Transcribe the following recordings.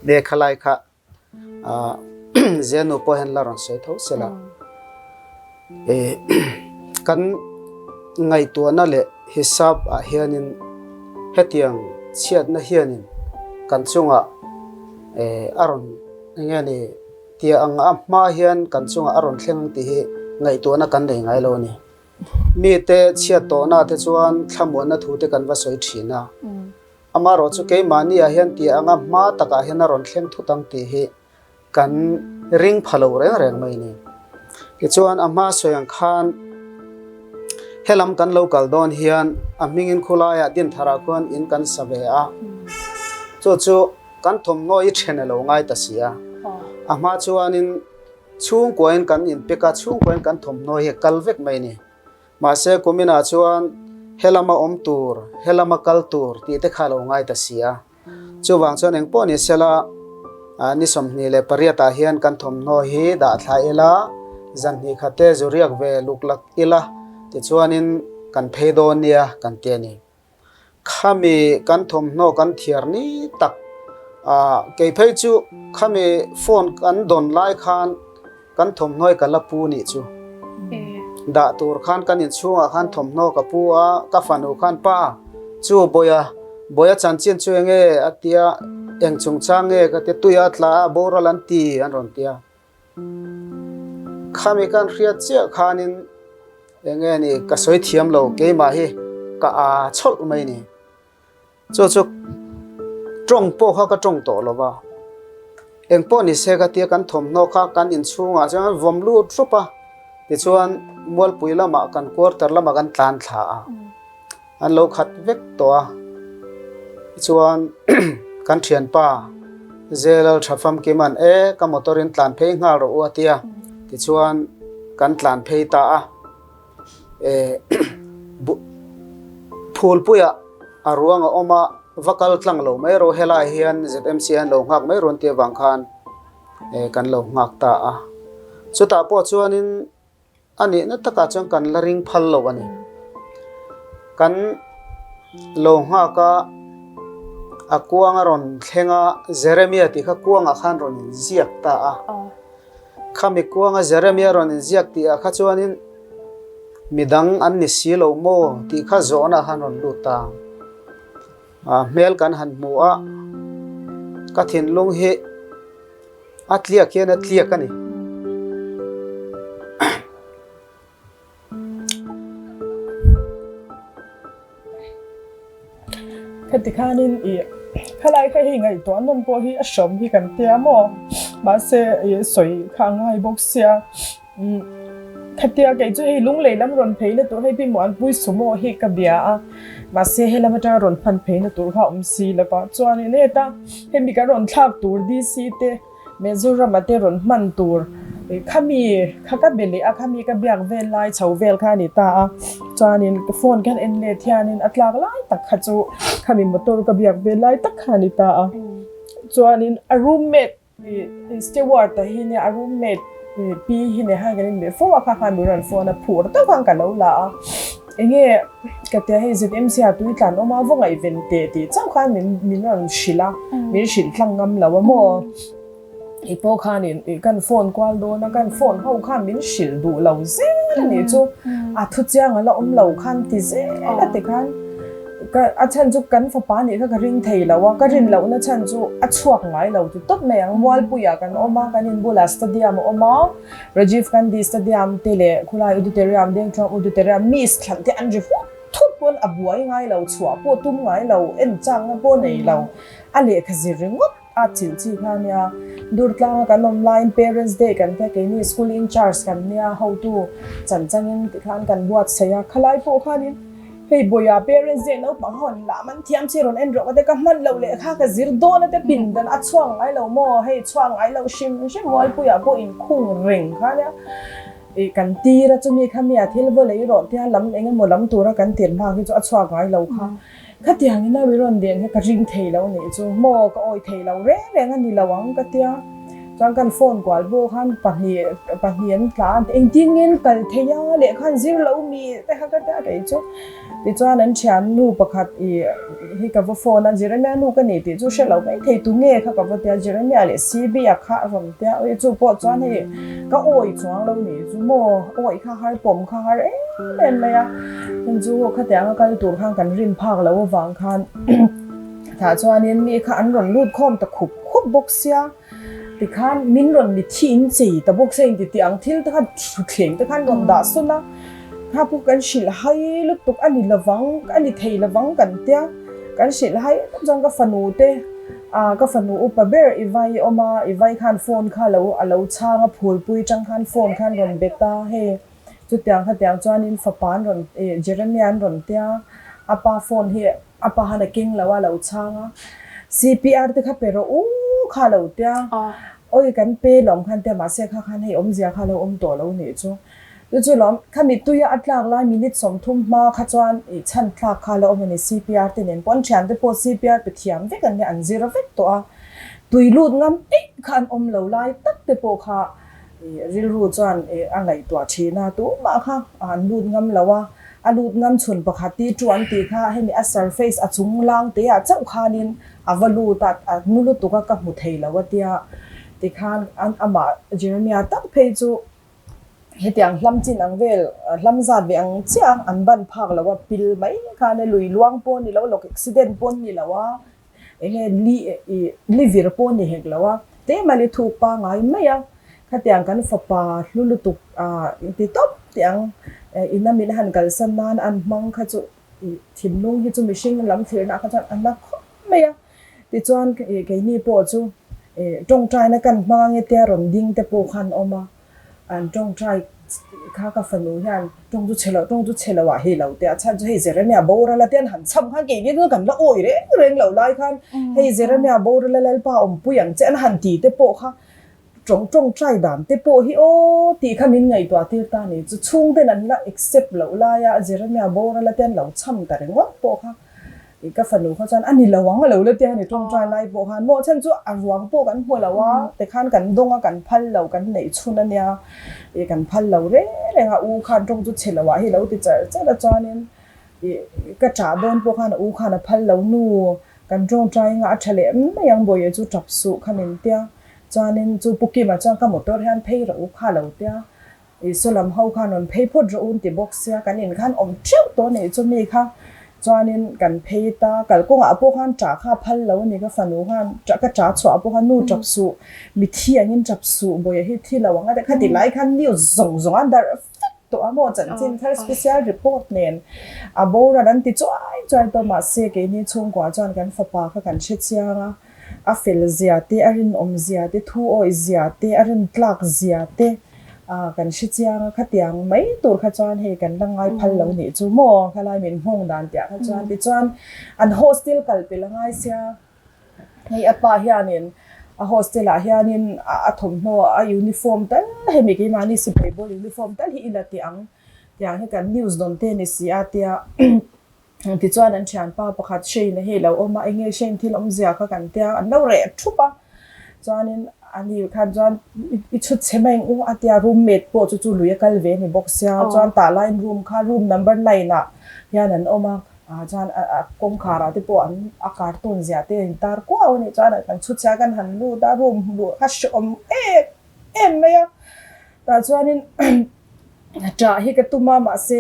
Nge khalai kha Zenu pawh hian la rawn sawi tho sela. Kan ngaihtuahna leh hisap ah hianin hetiang chhiatna hianin kan chungah a rawn eng nge ni tia ang a hma hian kan chungah a rawn thleng tih hi ngaihtuahna kan nei ngai lo a ni. Mite chhiat tawhna te chuan thlamuanna thu te kan va sawi thin a. Amaherawh chu keimahni ah hian tih anga hma takah hian a rawn thleng thut ang tih hi kan ring pha lo reng reng mai ni. Tichuan a hma sawi ang khan helam kan lo kal dawn hian a hmingin khulaiah Dintharah khuan in kan sa ve a, chu chu kan thawmhnaw i then a lo ngai ta si a. A hma chuanin chhungkuain kan inpek a, chhungkuain kan thawmhnaw hi a kal vek mai ni. Mahse kuminah chuan helama awm tur, helama kal tur tih te kha a lo ngai ta si a. Chuvang chuan engpawh ni sela ni 28 ah hian kan thawmhnaw hi dah thla ila, zan hnih khat te zu riak ve luk lak ila tichuanin kan phei dawn nia kan ti a ni. Khami kan thawmhnaw kan thiar ni tak ah kei phei chu khami phone kan dawn lai khan kan thawmhnaw hi ka la pu nih chu. Dah tur khan kan inchhungah khan thawmhnaw ka pu a, ka fanu khan pa chu Bawia, Bawia chanchin chu enge a tia, eng chungchang nge ka tia, tuia tla a boral an ti an rawn tia. Khami kan hriat chiah khanin enge ni ka sawi thiam lo keimah hi ka aa chhawlh mai ni. Chu chu tawng pawh kha ka tawng tawh lo va, eng pawh ni se ka tia kan thawmhnaw kha kan inchhungah chuan vawm lut rup a, tichuan Mualpui lamah kan quarter lamah kan tlan thla a, an lo khat vek tawh a, tichuan kan thianpa Zelal tha famkiman e ka motor in tlan phei nghal rawh u a tia, tichuan kan tlan phei ta a. Phulpuiah a ruang a awm a, va kal tlang lo mai rawh helai hian ZMC hian lo nghak mai rawn tih avang khan kan lo nghak ta a. Chutah pawh chuanin a nihna takah chuan kan la ring phal lo a ni. Kan lo nghak a, a kuang a rawn thleng a, Jeremia tih kha kuangah khan rawn inziak ta a. Khami kuanga Jeremia rawn inziak tih ah kha chuanin midang an ni si lo maw tih kha zawhna khan rawn lut ta. A hmel kan han hmu a, ka thinlung hi a tliak hian a tliak a ni. Heti khanin i khalai kha hei ngaihtuah nawn pawh hi a hrawm hi kan tia maw mahse i sawi kha a ngai bawk sia umm khatia kei chu hei lunglei lam rawn phei na tur hei pi Muanpui sumo hi ka bia a mahse helam atanga rawn hman phei na tur kha a awm si lo va chuanin heta hemi kan rawn thlak tur DC te Mizoram-a te rawn hman tur khami kha ka be leh a, khami ka biak vel lai chho vel kha a ni ta a, chuanin ka phone khan en let hianin a tlak lai tak kha chu khami motor ka biak vel lai tak kha a ni ta a, chuanin a roommate steward-a hi nia a roommate pi hi nia khan kan inbe fo a, kha khan min rawn phone a, phur deuh khan ka lo la a. Enge ka tia hei ZMC ah tui tlan awm a va ngaihven teh tih chauh khan min min rawn hrilh a, min hrilh tlang ngam lo a maw? I pawh khanin i kan phone kual dawn a, kan phone ho khan min hrilh duh lo zel a nih chu, a thu chiang a la awm lo khan ti zel a ti khan ka a chhan chu kan fapa nih kha ka ring thei lo a, ka rin lohna chhan chu a chhuak ngai lo ti tawp mai ang, Mualpuiah kan awm a, kan inbulah stadium a awm a. Rajiv Gandhi Stadium te leh khulai Auditorium, Dengtlang Auditorium miss thlan te an ri hup thup pawn a buai ngai lo, chhuah pawh tum ngai lo, en changna pawh nei lo, a lehkha zir ringawt a chilh chi kha a nia. Durtlanga kan awm laiin Parents Day kan tia keini school in charge kan nia, hotu chan changin tikhan kan buatsaih a, khalai pawh khanin Hei Bawia parents day naupang ho an lam an thiam che rawn en rawh ka te ka hman loh leh kha ka zir dawn a te pin dan a chhuak ngai lo maw hei chhuak ngai lo hrim hrim Mualpuiah pawh inkhung reng kha nia ih kan tir a chumi kha mi a thil va lei rawh tia lam eng emaw lam tura kan tir hma khi chu a chhuak ngai lo kha khatiang in a wi rawn den kha ka ring thei lo nih chu maw ka awi thei lo reng reng a ni lo ang ka tia. Chuan kan phone kual pawh khan pahnih pahnih an tla a, engtin nge an kal thei a, lehkha an zir lo mi te kha ka tia kei chu. Tichuan an thiannu pakhat ih hi ka va phone a, Jeremia nu ka ni tih chu hre lo mai thei tu nge kha ka va tia, Jeremia leh CB a kha a rawn tia, ui chu pawh chuan hei ka awi chuang lo nih chu maw, awi kha har pawm kha har em em mai a, heng chu khatianga kal tur khan kan rin phak loh avang khan tah chuanin mi kha an rawn lut khawm ta khup khup bawk sia. Tikhan min rawn mi thi in chei ta bawk se inti tih ang thil te khan thutthleng te khan rawn dah sawn a, kha pawh kan hrilh hai lutuk a ni lovang a ni thei lovang kan tia, kan hrilh hai tak chuan ka fanu te ah ka fanu upa ber i vai awm a, i vai khan phone kha lo a lo chhang a phulpui tang khan phone khan rawn bet a hei chutiang khatiang chuanin fapa an rawn ih Jeremia an rawn tia a pa phone hi A pa han a keng lo a lo chhang a, CPR te kha pe rawh u kha lo tia, awi kan pe lawm khan tia mahse kha khan hei awmzia kha lo awm tawh lo nih chu. Chu chu lawm khami tuia a tlak lai minute 30 hma kha chuan ih chhan thlak kha lo awm a ni CPR te nen pawh an thiante pawh CPR pe thiam vek an nia an zir vek tawh a, tui lut ngam eih kha an awm lo lai tak te pawh kha Rilru chuan a ngaihtuah thin a, tumah kha an lut ngam lo a, a lut ngam chhun pakhat ti chu an tih kha hemi a surface a chung lang te ah chauh khanin a va lut a, a nu lutuk a ka hmu thei lo a tia tikhan amah Jeremia tak phei chu hetiang hlam chin ang vel hlam zat ve ang chiah a an ban phak lo a pil mai khan lui luang pawh ni lo lawk accident pawh ni lo a. Enge li i li vir pawh ni hek lo a, tlem a li thuk pangai mai a, khatiang kan fapa hlu lutuk a inti tawp tih ang ina min han kalsan nan an hmang kha chu i thinlung hi chu mihring lam thlirna kha chuan a na khawp mai a, tichuan keini pawh chu tawngtaina kan hmang ange tia rawn ding te pawh khan awm a. An tawngtai kha ka fanu hian tawng chu chhe lo, tawng chu chhe lo ah hei lo teh a chhan chu hei Jeremia boral a te an han chham khan keini chu kan la awi reng reng lo lai khan hei Jeremia boral a Lalpa awmpui ang che an han ti te pawh kha tawng tawngtai dan te pawh hi aw tih kha min ngaihtuah tir ta ni chu chhungten an la accept loh lai a Jeremia boral a te an lo chham ta ringawt pawh kha I ka fanu kha chuan a ni lo ang a lo la tia ni tawngtai lai pawh khan maw chhan chu a ruang pawh kan hmu lo a tikhan kan dawng a kan phal lo kan neih chhun a nia i kan phal lo reng reng a u khan tawng chu chhe lo ah hi lo ti char char a chuanin i ka chah dawn pawh khan a u khan a phal lo nu kan tawngtai anga a tha leh mai ang bawiah chu tap suh kha min tia chuanin chu pu Kima chuan ka motor hian phei rawh u kha lo tia. Isua lam ho khan rawn phei phawt rawh u an ti bawk sia, kan in khan awm theuh tawh anih chu mi kha chuanin kan phei ta, kalkawngah pawh khan ṭah kha a phal lo a ni, ka fanu khan ṭah ka ṭah chhuah pawh khan nu ṭap suh, mithi angin ṭap suh, bawiha hi thi lo ang a ti, khati lai khan news zawng zawng a darh vek tawh a maw chanchin thar special report nen a boral an ti chuai chuai tawh mahse keini chhungkua chuan kan fapa kha kan hre chiang a, a fel zia te, a rinawm zia te, thu awih zia te, a rintlak zia te. Ah kan hre chiang a, khatiang mai tur kha chuan hei kan la ngai phal lo nih chu maw, khalai min nghawng dan tih ah kha chuan tichuan an hostel kal pel a ngai sia, hei a pa hianin a hostel ah hianin a thawmhnaw a uniform tal hemi keimahni sipai ball uniform tal hi i la tih ang tiang hi kan news dawn te ni si a tia. Tichuan an thianpa pakhat Shane-a hi a lo awm a, enge Shane thil awmzia kha kan tia, an lo reh thup a. Chuanin ani khan chuan i chhut chhe mai ang u a tia, roommate pawh chu chu lui a kal ve a ni bawk sia. Chuan tah laiin room kha room number 9 ah hian an awm a, chuan a kawngkhar ah te pawh an a cartoon ziah te a intar kuau a nih chuan kan chhut chhia kan han lut a, room luh kha hrehawm em em mai a. Tah chuanin Ṭah hi ka tum a, mahse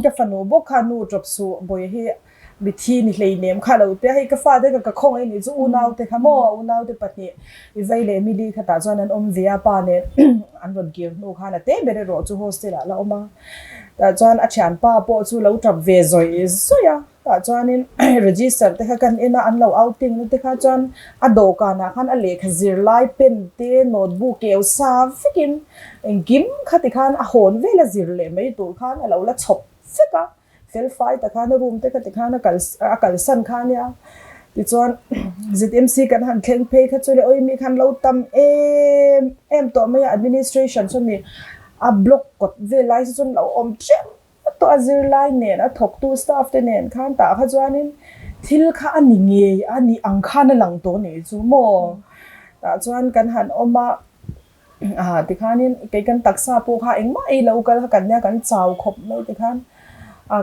ka fanu bawk kha nu ṭawp suh, bawiha hi mithi ni hleinem kha lo tia, hei ka fate kha ka khawngaih anih chu unaute kha maw, unaute pahnih i vei leh Emily kha tah chuan an awm ve a, pa nen an rawn kir hnu khan a te ber erawh chu hostel ah la awm a, tah chuan a ṭhianpa pawh chu lo ṭap ve zawih zawih a. Tah chuanin register te kha kan en a, an lo outing na te kha chuan a dawhkanah khan a lehkha zirlai pen te notebook keu sa vekin engkim kha ti khan a hawn vel a zir leh mai tur khan a lo la chhawp vek a, fel fai ta khan a room te kha ti khan a kal a kalsan kha ania. Tichuan ZMC kan han thleng phei kha chu le awi mi khan lo tam em em tawh mai a, administration chuan mi a block kawt vel lai chu chuan lo awm teuh Tawh a zirlai nen a thawktu staff te nen khan tah kha chuanin thil kha a ni ngei a ni ang khan a lang tawh nih chu maw? Tah chuan kan han awm a, tikhanin kei kan taksa pawh kha engmah ei lo kal kha kan nia kan chau khawp mai tikhan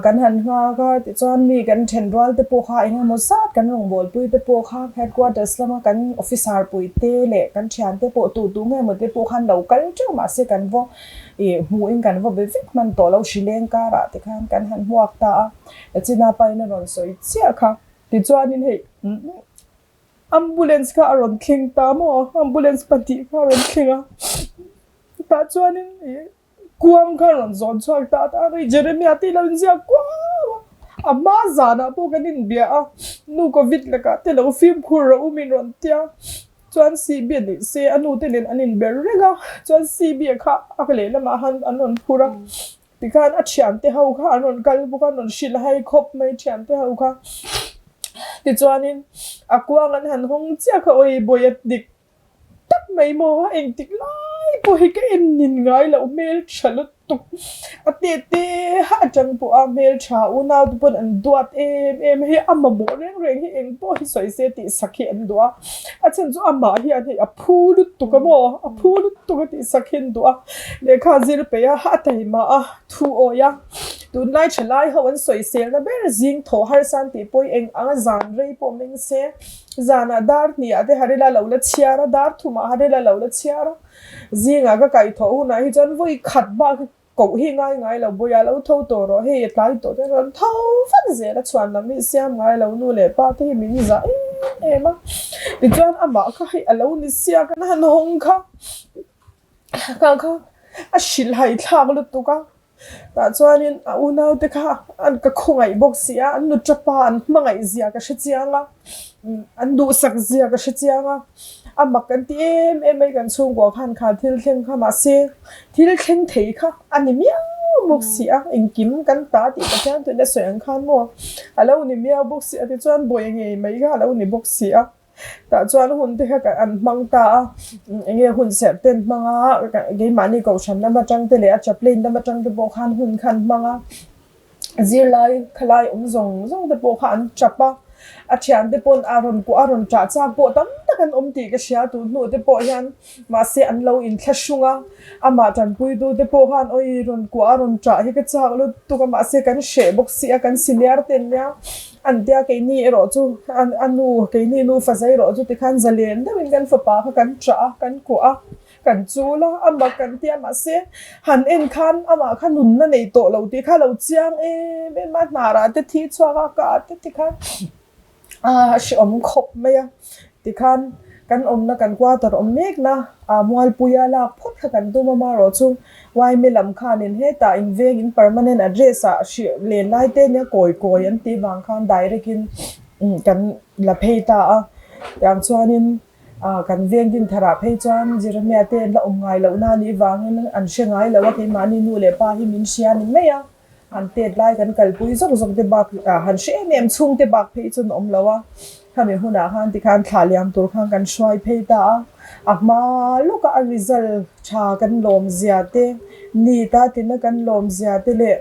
kan han nghak a, tichuan mi kan then rual te pawh kha eng emaw zat kan rawngbawlpui te pawh kha headquarters lama kan officer pui te leh kan thian te pawh tu tu nge maw te pawh khan lo kal teuh mahse kan vaw ih hmuhin kan vaw be vek hman tawh lo hrileng karah tikhan kan han hmuak ta a, China pain a rawn sawi chiah kha tichuanin hei. Ambulance kha a rawn thleng ta maw? Ambulance pahnih kha a rawn thleng a, tah chuanin ih kuang kha a rawn zawn chhuak ta a, hei Jeremia te ilo inziak kuau a, a hma zanah pawh kan inbia a, nu covid lakah te lo fimkhur rawh u min rawn tia, chuan CB a nih se a nu te nen an inber reng a, chuan CB kha a lehlamah khan an rawn phur a. Tikhan a thiante ho kha an rawn kal bawk a, an rawn hrilh hai khawp mai thiante ho kha. Tichuanin a kuang an han hawng chiah kha awi bawi a dik tak mai maw a engtik lai pawh hi ka en nin ngai loh hmeltha lutuk. A te te ha atang pawh a hmeltha unau te pawn an duat em em a hei a mamawh reng reng hi eng pawh hi sawi se tih sak hi an duh a. A chhan chu amah hian hei a phu lutuk a maw a phu lutuk a tih sak hi an duh a. Lehkha zir peih a, a taima a, thu awi a. Tunlai thalai ho an sawiselna ber zing thaw harsa an tih pawh hi eng anga zan rei pawh meng se, zanah dar hnih ah te harila lo la chhiar a, dar thumah harila lo la chhiar a. Zingah ka kaihthawh hunah hi chuan vawi khat bak hi koh hi ngai ngai lo, Bawiah lo tho tawh rawh, hei a tlai tawh chuan rawn tho vat zel a, chhuan lam hi siam ngai lo, nu leh pa te hi min zah em em a. Tichuan amah kha hei a lo ni siak a, han hawng kha. Kha kha a hrilhhai thlak lutuk a, tah chuanin a unaute kha an ka khawngaih bawk si a, an nuṭa pa an hmangaih zia ka hre chiang a, an duhsak zia ka hre chiang a, a mak kan ti em em mai kan chhungkua khan kha thil thleng kha mahse thil thleng thei kha a ni miau bawk si a, engkim kan ta tih Pathian tuna sawi ang khan maw a lo ni miau bawk si a tichuan bawi ngei mai kha a lo ni bawk si a. Tah chuan hun te kha an hmang ta a, eng nge hun serh te an hmang a, keimahni kohhran lam atang te leh a chaplain lam atang te pawh khan hun kha an hmang a, zirlai khalai awm zawng zawng te pawh kha an tap a, a thian te pawn a rawn kuah a rawn ṭah chak pawh tam tak an awm tih ka hria tun hnu te pawh hian mahse an lo inthlahrung a, amah tanpuitu te pawh khan awi rawn kuah a rawn ṭah hi ka chak lutuk a mahse kan hreh bawk si a kan senior te an nia. An tia keini erawh chu a nu keini nu fa zai erawh chu tikhan zalen deuhin kan fapa kha kan ṭah a, kan kuah a, kan chul a, a mak kan tia mahse han en khan amah kha nunna nei tawh lo tih kha a lo chiang em em a, hnarah te thi chhuak a, kah te tikhan a hreawm khawp mai a tikhan kan awmna kan quarter awm mekna Mualpuia lak phawt kha kan tum a marawh chu Yma lam khanin hetah inveng in permanent address ah hrih len lai te nia kawi kawi an tih vang khan direct in kan la phei ta a, tiang chuanin kan veng din tharah phei chuan Jeremia te an la awm ngai loh na nih vangin an hre ngai lo a keimahni nu leh pa hi min hria ni mai a. Han tet lai kan kalpui zawk zawk te bak han hre em em chhung te bak phei chu an awm lo a, khami hunah khan tikhan thlah liam tur khan kan hruai phei ta a, a hma lawka a result tha kan lawm zia te, NEET a tina kan lawm zia te leh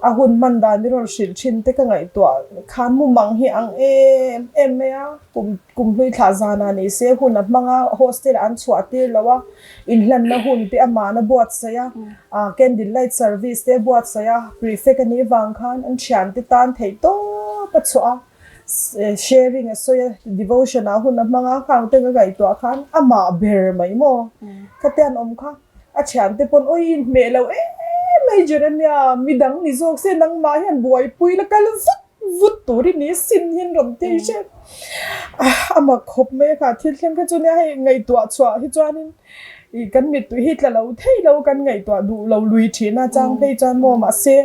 a hun hman dan i rawn hrilh thin te ka ngaihtuah khan mumang hi ang em em mai a, kum kum hlui thlah zanah ni se hun a hmang a, hostel ah an chhuah tir lo a, inhlanna hun te amahna buatsaih a. A candle light service te buatsaih a, prefect a nih vang khan an thiante tan theih tawp a chhuah a, sharing a sawi a, devotion ah hun a hmang a, khang te ka ngaihtuah khan amah ber mai maw khate an awm kha, a thiante pawn awi inhmeh lo em mai Jeremia midang ni zawk se nangmah hian buaipui la kal vut vut tur i ni sin hian rawn ti hrep a mak khawp mai a kha thil thleng kha chu nia hei ngaihtuah chhuah hi chuanin. I kan mittui hi tla lo thei lo kan ngaihtuah duh lo lui thin a chang phei chuan maw mahse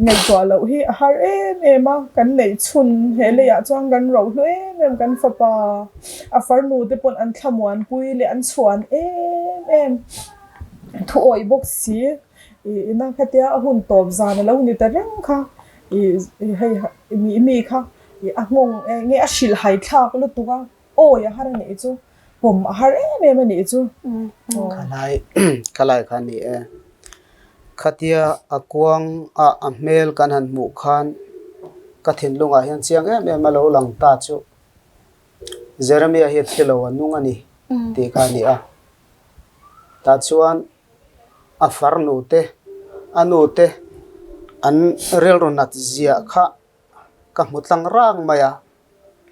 ngaihtuah loh hi a har em em a kan neih chhun he leiah chuan kan ro hlu em em kan fapa a farnu te pawn an thlamuan pui leh an chhuan em em thu awih bawk si i ina khatia a hun tawp zan a lo ni ta reng kha i hei mi mi kha i a nghawng eng nge a hrilhhai thlak lutuk a. Awi a har a nih chu, pawm a har em em a nih chu. Khalai khalai kha a ni e. Khatia a kuang a a hmel kan han hmuh khan ka thinlungah hian chiang em em a lo lang ta chu Jeremiah hi a thi lo a nung a ni. tih kha a ni a. Tah chuan a farnu te, a nu te an rilru nat ziah kha ka hmu tlang rang mai a.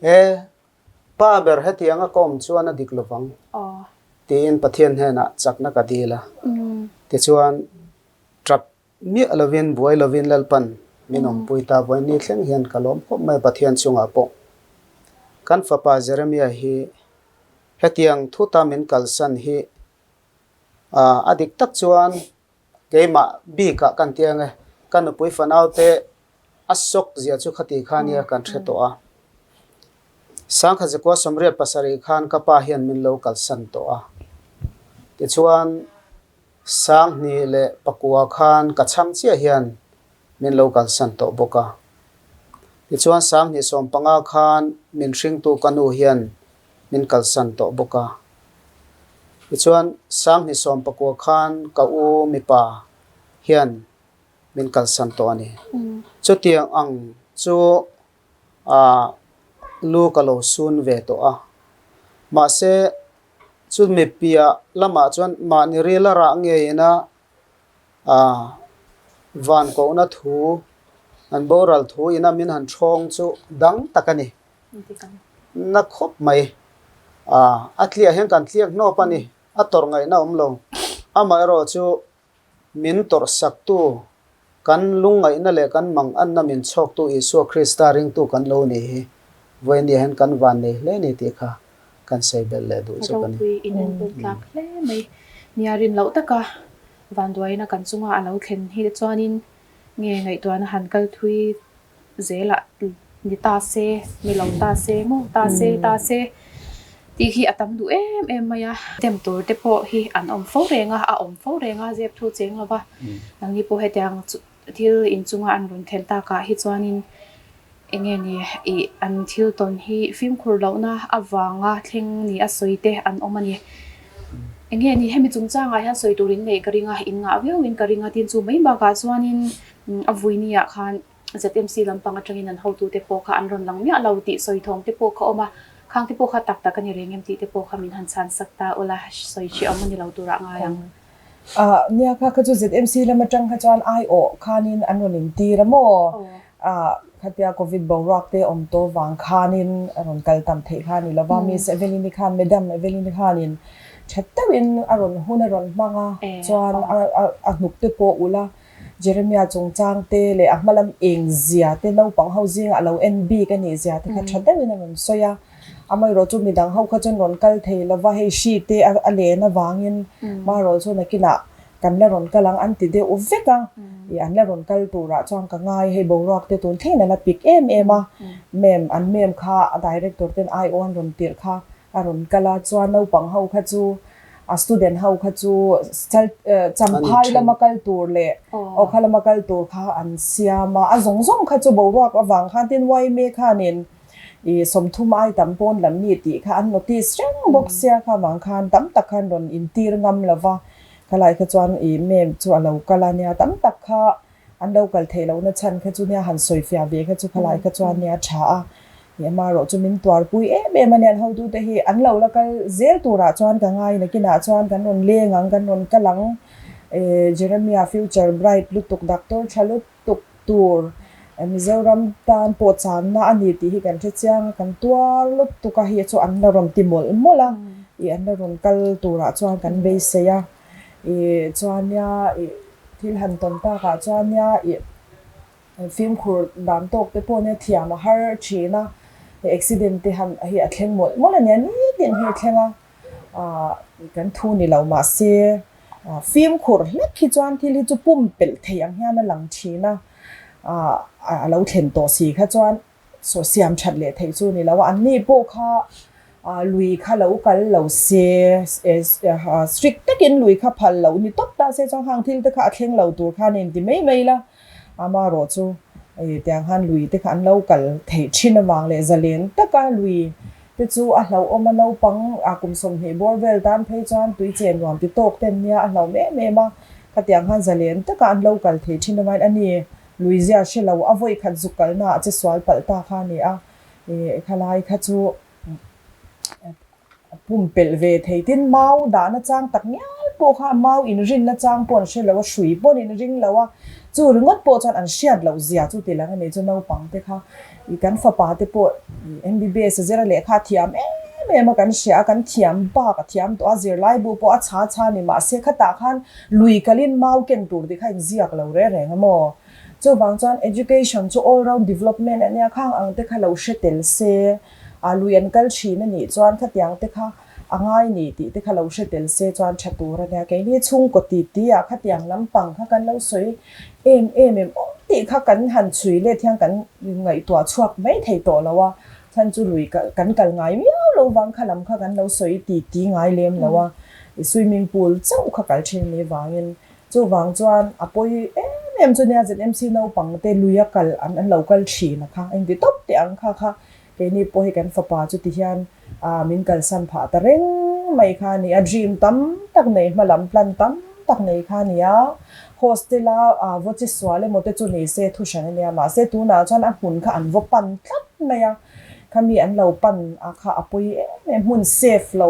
He pa ber hetianga ka awm chuan a dik lovang tiin Pathian hnenah chakna ka dil a. Tichuan tap Miah lovin, buai lovin Lalpan min awmpui ta vawiin ni thleng hian ka lawm khawp mai a Pathian chungah pawh. Kan fapa Jeremiah hi hetiang thuta min kalsan hi a dik tak chuan keimah bikah kan ti ang e, ka nupui fanaute a sawk zia chu khati kha nia kan hre tawh a. Sangkhat zakua 87 khan ka pa hian min lo kalsan tawh a. Tichuan. 2009 khan ka chhang chiah hian min lo kalsan tawh bawk a. Tichuan 2015 khan min hringtu ka nu hian min kalsan tawh bawk a. Tichuan 2019 khan ka u mipa hian min kalsan tawh a ni. Chutiang ang chu lu ka lo sun ve tawh a. Mahse Chumi piah lamah chuan mahni ril a rah ngeiin a van kohna thu, an boral thu ina min han ṭhawng chu dang tak a ni. Na khawp mai. A tliah hian kan tliak hnawp a ni. A tawrh ngaihna a awm lo. Amaherawhchu chu Min tawrhsaktu, kan lungngaihna leh kan manganna min chhawktu Isua Krista ringtu kan lo ni hi vawinia hian kan van nei hle ni tih kha kan sawi belh leh duh zawk a ni. Ropui in enkawl tlak hle mai. Nia rin loh taka vanduaina kan chunga a lo thlen hi chuanin nge ngaihtuahna han kal thui zelah ni ta se, ni lo ta se maw, ta se, ta se tih hi a tam duh em em mai a. Dem tur te pawh hi an awm fo reng a, a awm fo reng a, zep thu cheng lo va. Nangni pawh hetiang thil inchunga an rawn thlen takah hi chuanin eng nge ni ih an thil tawn hi fimkhur lohna avanga thleng ni a sawi te an awm a ni. Eng nge ni hemi chungchangah hian sawi tur in neih ka ring a, in ngah viauin ka ring a, tin chu mai bakah chuanin a vuini ah khan ZMC lampang atangin an hotute pawh kha an rawn lang miah lo tih sawi thawm te pawh kha awm a, khang te pawh kha tak tak a ni reng em tih te pawh kha min han chhan sak ta ula, sawi hreh awm a ni lo turah ngai ang. Ah, nia kha kha chu ZMC lam atang kha chuan aiawh khanin an rawn intir a maw? Ah, khatia Covid boruak te awm tawh vang khanin a rawn kal tam theih kha a ni lo va, Miss Evelyn-i khan, Madam Evelyn-i khanin tha deuhin a rawn hun a rawn hmang a, chuan a hnuk te pawh ulh a, Jeremia chungchang te leh a hmalam eng zia te naupang ho zingah a lo en bik a nih zia te kha tha deuhin a rawn sawi a. Amaherawh chu midang ho kha chuan rawn kal thei lo va, hei hri te a len avangin maherawh chu nakinah kan la rawn kal ang an ti deuh vek a. Ih an la rawn kal turah chuan ka ngai hei boruak te tun thlengin a la pik em em a. Ma'am an ma'am kha a director ten I O an rawn tirh kha a rawn kal a, chuan naupang ho kha chu a student ho kha chu Champhai lama kal tur leh Awkha lama kal tur kha an siam a, a zawng zawng kha chu boruak avang khan tin yma khanin ih 30 ai tam pawn lam mi tih kha an notice reng bawk sia kha avang khan tam tak khan rawn intir ngam lova khalai kha chuan ih mem chu a lo kal a nia tam tak kha An lo kal theih lohna chhan kha chu nia han sawi fiah ve kha chu khalai kha chuan nia tha a, ih amaherawh chu min tuarpui em em a nia an hotute hi an lo la kal zel turah chuan ka ngai nakinah chuan kan rawn leng ang kan rawn kal ang eh Jeremia future bright lutuk doctor tha lutuk tur Mizoram tan pawh channa a ni tih hi kan hre chiang a kan tuar lutuk a hi chu an la rawn ti mawlh mawlh a ih an la rawn kal turah chuan kan beisei a. Ih chuan nia ih thil han tawn takah chuan nia ih fimkhur dan tawk te pawh nia thiam a har thin a, hei accident te han hi a thleng mawlh mawlh a nia nitin hi a thleng a, ah kan thu ni lo mahse fimkhur hlek hi chuan thil hi chu pumpelh thei ang hian a lang thin a, ah a lo thlen tawh si kha chuan. Saw siam that leh theih chu ni lo a, anni pawh kha lui kha lo kal lo se, strict takin lui kha phal loh ni tawp ta se chuan hang thil te kha a thleng lo tur khan inti mai mai la, amaherawh chu tiang khan lui te kha an lo kal theih thin avang leh zalen taka lui te chu a hlauhawm a, naupang kum 20 bawr vel tan phei chuan tui chen nuam ti tawk ten nia a hlauhawm em em a, khatiang khan zalen taka an lo kal theih thin avangin a ni. Luizia hre lo, a vawi khat zuk kalna ah che sual palh ta kha a ni a, ih khalai kha chu pumpelh ve thei. Tin, mau dahna chang tak ngial pawh kha mau inrinna chang pawh an hre lo a, hrui pawh an inring lo a, chu ringawt pawh chuan an hriat loh zia chu ti lang a ni. Chu naupang te kha i kan fapa te pawh MBBS a zir a lehkha a thiam em em a kan hria a, kan thiam bak a thiam tawh a, zirlaibu pawh a chha chha a ni. Mahse, khatah khan lui kalin mau ken tur tih kha inziak lo reng reng a maw? Chuvang chuan education chu all round development a nia, khang ang te kha lo hre tel se, a lui an kal thin a nih chuan khatiang te kha a ngai ni tih te kha lo hre tel se chuan tha tur a nia. Keini chhungkaw ti ti ah khatiang lampang kha kan lo sawi em em em awm tih kha kan han chhui let hian kan ngaihtuah chhuak mai thei tawh lo a, chhan chu lui kan kal ngai miau lo vang kha lam kha kan lo sawi ti ti ngai lem lo a, i swimming pool chauh kha kal thin ni vangin Chuvang chuan a pawi em em chu nia ZMC naupang te luia kal an an lo kal thin a kha engti tawp teh ang kha kha keini pawh hi kan fapa chu ti hian ah min kalsan phah ta reng mai kha a ni a, dream tam tak nei hma lam plan tam tak nei kha a ni a, hostel a ah vaw chi sual emaw te chu ni se thu hran a nia mahse tunah chuan a hmun kha an vaw pan tlat mai a, khami an lo pan a kha a pawi em em hmun safe lo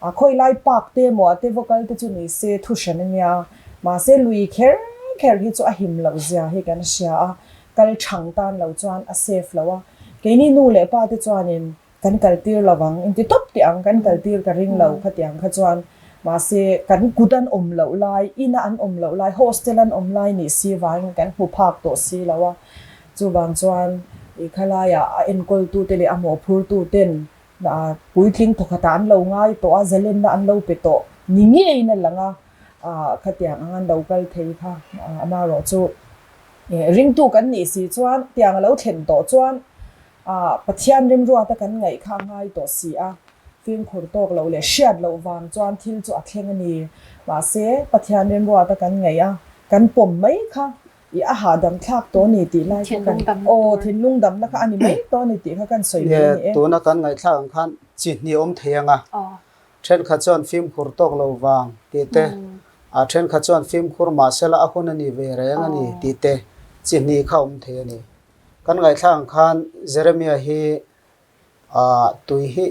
A khawi lai park te emaw a te vaw kal te chu ni se thu hran a nia. Mahse lui kher kher hi chu a him loh zia hi kan hria a, kal thang tan lo chuan a safe lo a. Keini nu leh pa te chuanin kan kal tir lo vang, inti tawp teh ang kan kal tir ka ring lo khatiang kha chuan. Mahse kan kut an awm loh lai, ina an awm loh lai, hostel an awm lai nih si vangin kan hmu phak tawh si lo a. Chuvang chuan i khalaiah a enkawltute leh a mawhphurtuten Puitling thawkhatah an lo ngai tawh a, zalenna an lo pe tawh ni ngeiin a lang a, khatiang ang an lo kal thei kha amaherawh chu ringtu kan nih si chuan tiang a lo thlen tawh chuan Pathian rimruata kan ngaih kha a ngai tawh si a, fimkhur tawk loh leh hriat loh vang chuan thil chu a thleng a ni. Mahse, Pathian rimruata kan ngaih a, kan pawm mai kha I a hahdam thlak tawh a ni tih lai kha kan aw thinlung damna kha a ni mai tawh a ni tih kha kan sawi mai a ni e. Tuna kan ngaihthlak ang khan chi hnih awm thei ang a, thenkhat chuan fimkhur tawk lo vang tih te, a thenkhat chuan fimkhur mahsela a hun a ni ve reng a ni tih te chi hnih kha awm thei a ni. Kan ngaihthlak ang khan Jeremiah hi tui hi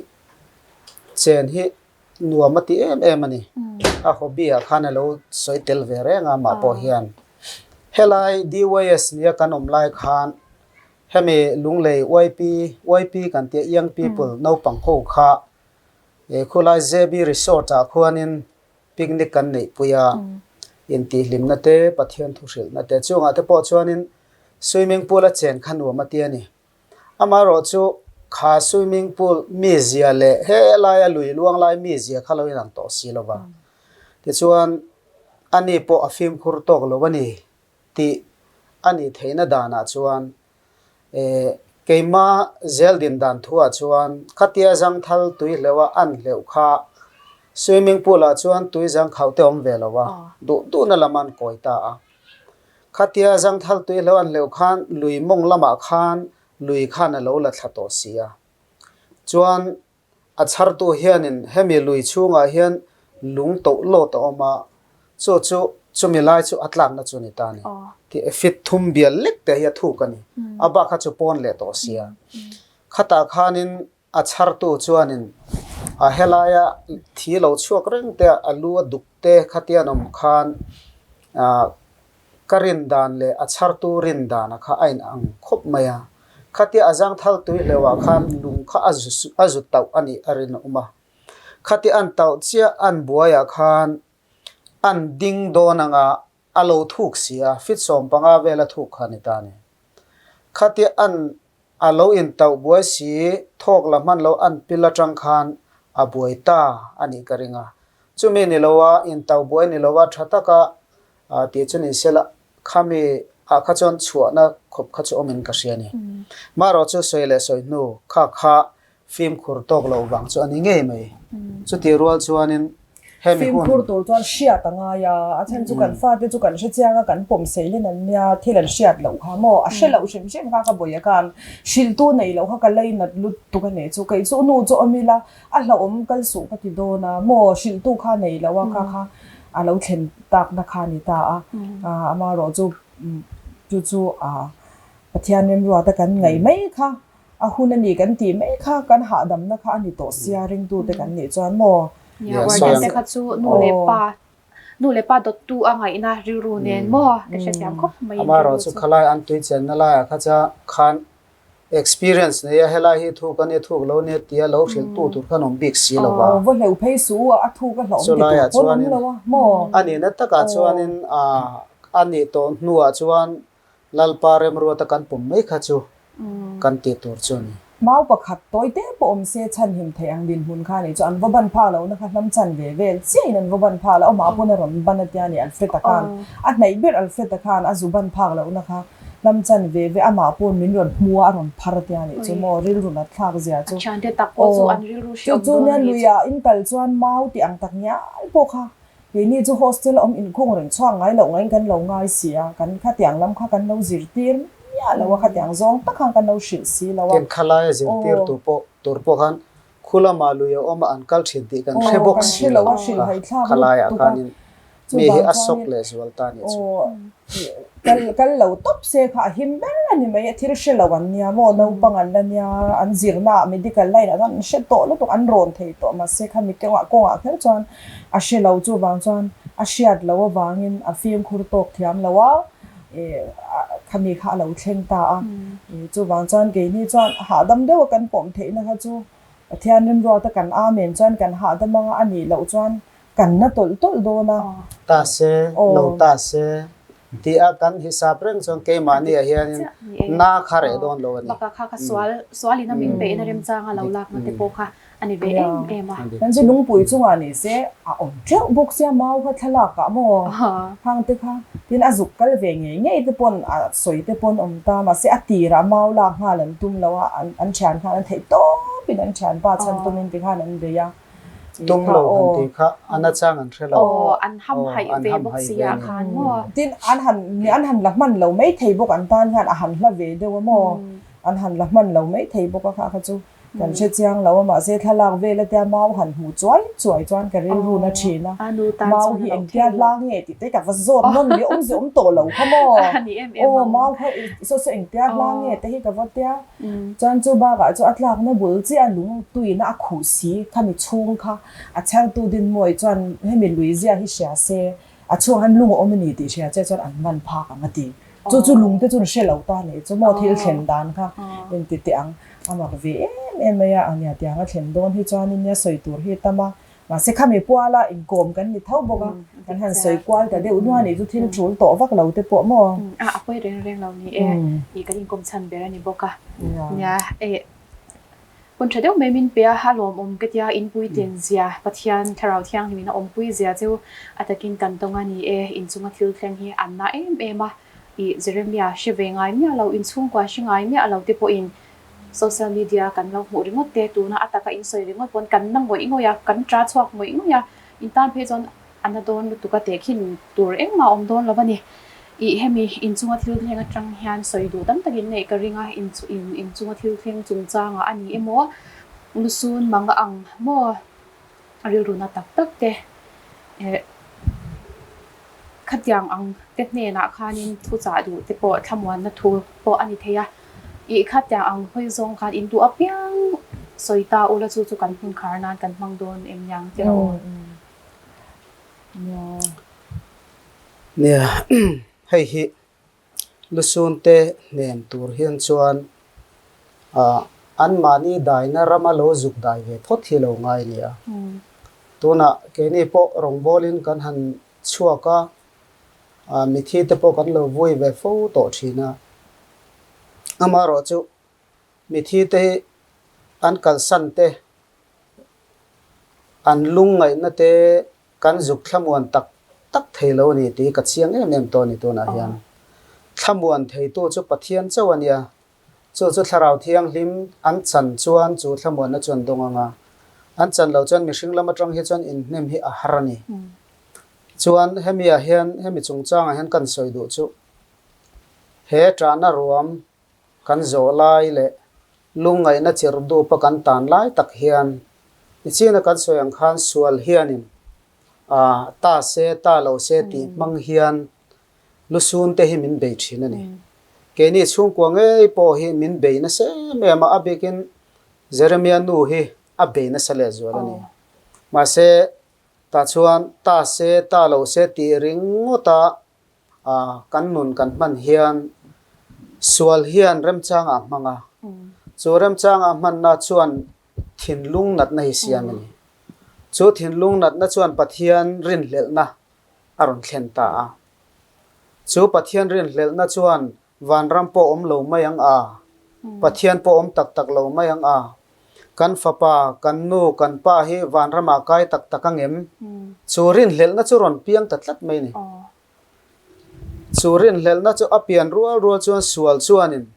chen hi Nuam a ti em em a ni. A hobby ah khan a lo sawi tel ve reng a amah pawh hian. Helai DYS nia kan awm lai khan hemi Lunglei YP, YP kan tia Young People naupang ho kha khulai JB Resort ah khuanin picnic kan neihpui a, intihhlimna te, Pathian thuhrilhna te chungah te pawh chuanin swimming pool a chen kha nuam a ti a ni. Amaherawh chu kha swimming pool mizia leh helaia lui luang lai mizia kha lo inang tawh si lo va. Tichuan, ani pawh a fimkhur tawk lo a ni tih a nih theihna danah chuan keima zeldin dan thuah chuan khatia zangthal tui hleuha an hleuh kha swimming pool ah chuan tui zangkhauh te awm ve lo a, duh duhna lam an kawi ta a. Khatia zangthal tui hlo an hleuh khan lui mawng lamah khan lui khan a lo la thla tawh si a. Chuan a chhartu hianin hemi lui chhungah hian lung toh lawt a awm a, chu chu chumi lai chu a tlakna chu ni ta a ni. Tih feet thum bial lek te hi a thuk a ni. A bak kha chu pawn leh tawh si a. Khatah khanin A chhartu chuanin a helaia thi lo chhuak reng te a lu a duk te khatian awm khan ka rin dan leh a chhartu rin dana kha a in ang khawp mai a. Khatia a zangthal tui hleuhah khan lung kha a zu tauh a nih a rinawm a. Khatia an tauh chiah an buaiah khan an ding dawn anga a lo thuk si a, feet 15 vel a thuk kha a ni ta a ni. Khatia an A lo intauh buai si, thawk la hman lo an pil atang khan a buai ta a nih ka ring a. Chumi ni loa intauh buai ni loa tha taka tih chu ni sela khami ah kha chuan chhuahna khawp kha chu awmin ka hria a ni. Marawh chu sawi leh sawi hnu kha kha Fimkhur tawk loh vang chu a ni ngei mai. Chutih rual chuanin hemi hun. Fimkhur tur chuan hriat a ngai a, a chhan chu kan fate chu kan hre chiang a, kan pawm sei len an nia, thil an hriat loh kha maw, a hre loh hrim hrim kha ka bawih a khan hrilhtu nei loh kha ka lei nat lut tuk a nih chu, kei chu nu chu awm ila a hlauhawm kal suh ka ti dawn a maw, hrilhtu kha nei loh a kha kha a lo thlen takna kha a ni ta a, amaherawh chu chu chu Pathian remruata kan ngaih mai kha. A hun a ni kan tih mai kha kan hahdamna kha a ni tawh sia ringtute kan nih chuan maw? Nia, warden te kha chu nu leh pa, nu leh pa dawttu a ngaihna rilru nen maw ka hrethiam khawp mai in Amaherawh chu khalai an tui chenna laiah kha cha khan experience nei a helai hi thuk a nia thuk lo nia tia lo hrilh tu tur khan awm bik si lo va. Aw, va hleuh phei suh u a, a thuk a hlauhawm ti tur pawn awm lo a maw? A nihna takah chuanin a nih tawh hnuah chuan Lalpa remruata kan pawm mai kha chu kan tih tur chu a ni. Mau pakhat tawi te pawh awm se chhanhim theih ang dinhmun kha nih chu an va ban phak lohna kha hnam chan ve vel chiahin an va ban phak loh amah pawn a rawn ban a tia ni Alfred-a khan a hnaih ber Alfred-a khan a zu ban phak lohna kha hnam chan ve ve amah pawn min rawn hmu a a rawn phar a tia nih chu maw rilru nat thlak zia chu aw chu chu nia luiah in kal chuan mau tih ang tak ngial pawh kha Keini chu hostel a awm inkhung reng chhuak ngai loh ngaiin kan lo ngai si a, kan khatiang lam kha kan lo zirtir miah lo a, khatiang zawng tak khan kan lo hrilh si lo a. Ken khalaia zirtir tu pawh tur pawh khan khu lama lui a awm a an kal thin tih kan hre bawk si lo a, khalaiah khanin mi hi a sawk leh zual ta nih chu. Kal kal lo tawp se kha a him ber a ni mai, a thil hre lo an nia maw, naupang an la nia, an zirna ah medical line ah chuan an hre tawh lutuk, an rawn thei tawh mahse kha mi kawngah kawngah kher chuan a hre lo chuvang chuan a hriat loh avangin a fimkhur tawk thiam lo a, ih khami kha a lo thleng ta a, ih chuvang chuan keini chuan hahdam deuh a kan pawm theihna kha chu Pathian rimruata kan amen chuan kan hahdam anga a nih loh chuan Kan na tawlh tawlh dawn a. Ta se, lo ta se tih a kan hisap reng chuan keimahni ah hianin na kha reh dawn lo a ni. Bakah kha kha sual, sualin a min beihna remchang a lo lakna te pawh kha a ni ve em em a. Kan chu lungpui chungah ni se a awm teuh bawk sia mau kha thlalak ah maw hang te kha tin a zuk kal ve ngei ngei te pawn a sawi te pawn awm ta mahse a tirah mau lak nghal an tum lo a an thian khan an theih tawpin an thianpa chhan tumin ti khan an bei a. Tum lo han tih kha a nachang an hre lo. Aw, an hamhaih ve bawk si ah khan maw. Tin, an han, an han la hman lo mai thei bawk an tan hian a han hla ve deuh a maw. An han la hman lo mai thei bawk a kha kha chu kan hre chiang lo a, mahse thlalak vel atia mau han hmuh chuai chuai chuan ka rilru na thin a. Mau hi engtia hla nge tih te ka va zawt nawn leh awm zeh awm tawh lo kha maw. Aw, mau kha saw saw engtia hla nge te hi ka va tia. Chuan chu bakah chu a tlakna bul chiah a lung tuina a khuh si khami chhung kha a chhertu Dinmawi chuan hemi lui zia hi hria se a chhungah hian lung a awm a ni tih hria che chuan an man phak ang a ti. Chu chu lung te chuan hre lo ta nih chu maw thil thlen dan kha inti teh ang a mak ve em em mai a, a nia tiang a thlen dawn hi chuanin nia sawi tur hi tam a. Mahse khami puala inkawm kan ni tho bawk a, kan han sawi kual ta deuh nuah nih chu thil tul tawh vak lo te pawh maw? A a pawi reng reng lo ni e, ih kan inkawm chhan ber a ni bawk a. Nia, eh hun tha deuh mai min pe a, a lawmawm ka tia, inpui tlin zia, Pathian Thlarau Thianghlim in a awmpui zia chu a takin kan tawng a ni e, inchunga thil thleng hi an na em em a, ih Jeremia hre ve ngai miah lo, inchhungkua hre ngai miah lo te pawhin Social media kan lo hmuh ringawt te, tuna a taka in sawi ringawt pawn kan na ngawih ngawih a, kan ta chhuak ngawih ngawih a, in tan phei chuan a na dawn lutuk a tehkhin tur engmah a awm dawn lo a ni. Ih hemi inchunga thil thleng atang hian sawi duh tam takin neih ka ring a, inchunga thil thleng chungchangah a ni emaw, lusun mang ang maw rilru na tak tak te eh. Khatiang ang te hnenah khanin thu chah duh te pawh thlamuanna thu pawh a ni thei a, ih khatiang ang hawi zawng khan in duh apiang sawi ta ula chu chu kan hun khar nan kan hmang dawn em niang tih a awm. Nia, hei hi Lusun te hnen tur hian chuan anmahni daina rama lo zuk dai ve phawt hi lo ngai nia. Tunah keini pawh rawngbawlin kan han chhuak a, mithi te pawh kan lo vui ve fo tawh thin a. Amaherawhchu mithi te hi an kalsan te, an lungngaihna te Kan zuk thlamuan tak tak thei lo a ni tih ka chiang em em tawh a ni tunah hian. Thlamuan theitu chu Pathian chauh a nia. Chu chu Thlarau Thianghlim an chan chuan chu thlamuanna chu an dawng ang a. An chan loh chuan mihring lam atang hi chuan inhnem hi a har a ni. Chuan hemi ah hian hemi chungchangah hian kan sawi duh chu he tahna ruam Kan zawh lai leh lungngaihna chirh dupa kan tan lai tak hian nichina kan sawi ang khan sual hianin ta se ta lo se tih hmang hian lusun te hi min bei thin a ni. Keini chhungkua ngei pawh hi min bei nasa em em a, a bikin Jeremia nu hi a bei nasa lehzual a ni. Mahse, tah chuan ta se ta lo se tih ringawta kan nun kan hman hian sual hian remchang ah hmang a, chu remchang ah hmanna chuan thinlung natna hi siam a ni. Chu thinlung natna chuan Pathian rinhlelhna a rawn thlen ta a. Chu Pathian rinhlelhna chuan Vanram pawh awm lo mai ang a, Pathian pawh awm tak tak lo mai ang a, kan fapa, kan nu, kan pa hi vanramah kai tak tak ang em? Chu rinhlelhna chu rawn piang ta tlat mai a ni. Chu rinhlelhna chu a pian rual rual chuan sual chuanin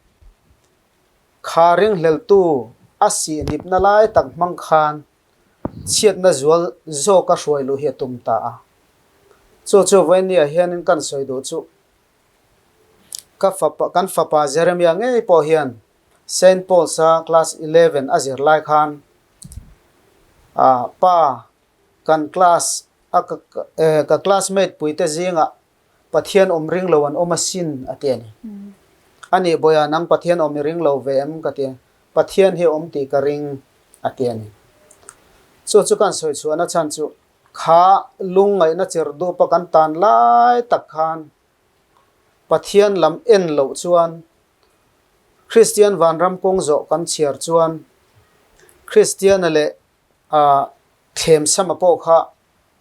kha ringhleltu a sihnipna lai tak hmang khan chhiatna zual zawka hruai luh hi a tum ta a. Chu chu vawinia hianin kan sawi duh chu Ka fapa, kan fapa Jeremiah ngei pawh hian Saint Paul's-a class 11 a zir lai khan ah pa kan class a ka ka classmate puite zingah Pathian awm ring lo an awm asin a ti a ni. Anih bawiha nang Pathian awm i ring lo ve em ka ti a, Pathian hi awm tih ka ring a ti a ni. Chu chu kan sawi chhuahna chhan chu Kha lungngaihna chir dupa kan tan lai tak khan Pathian lam en loh chuan Kristian vanram kawng zawh kan chhiar chuan Kristiana leh Thlemsama pawh kha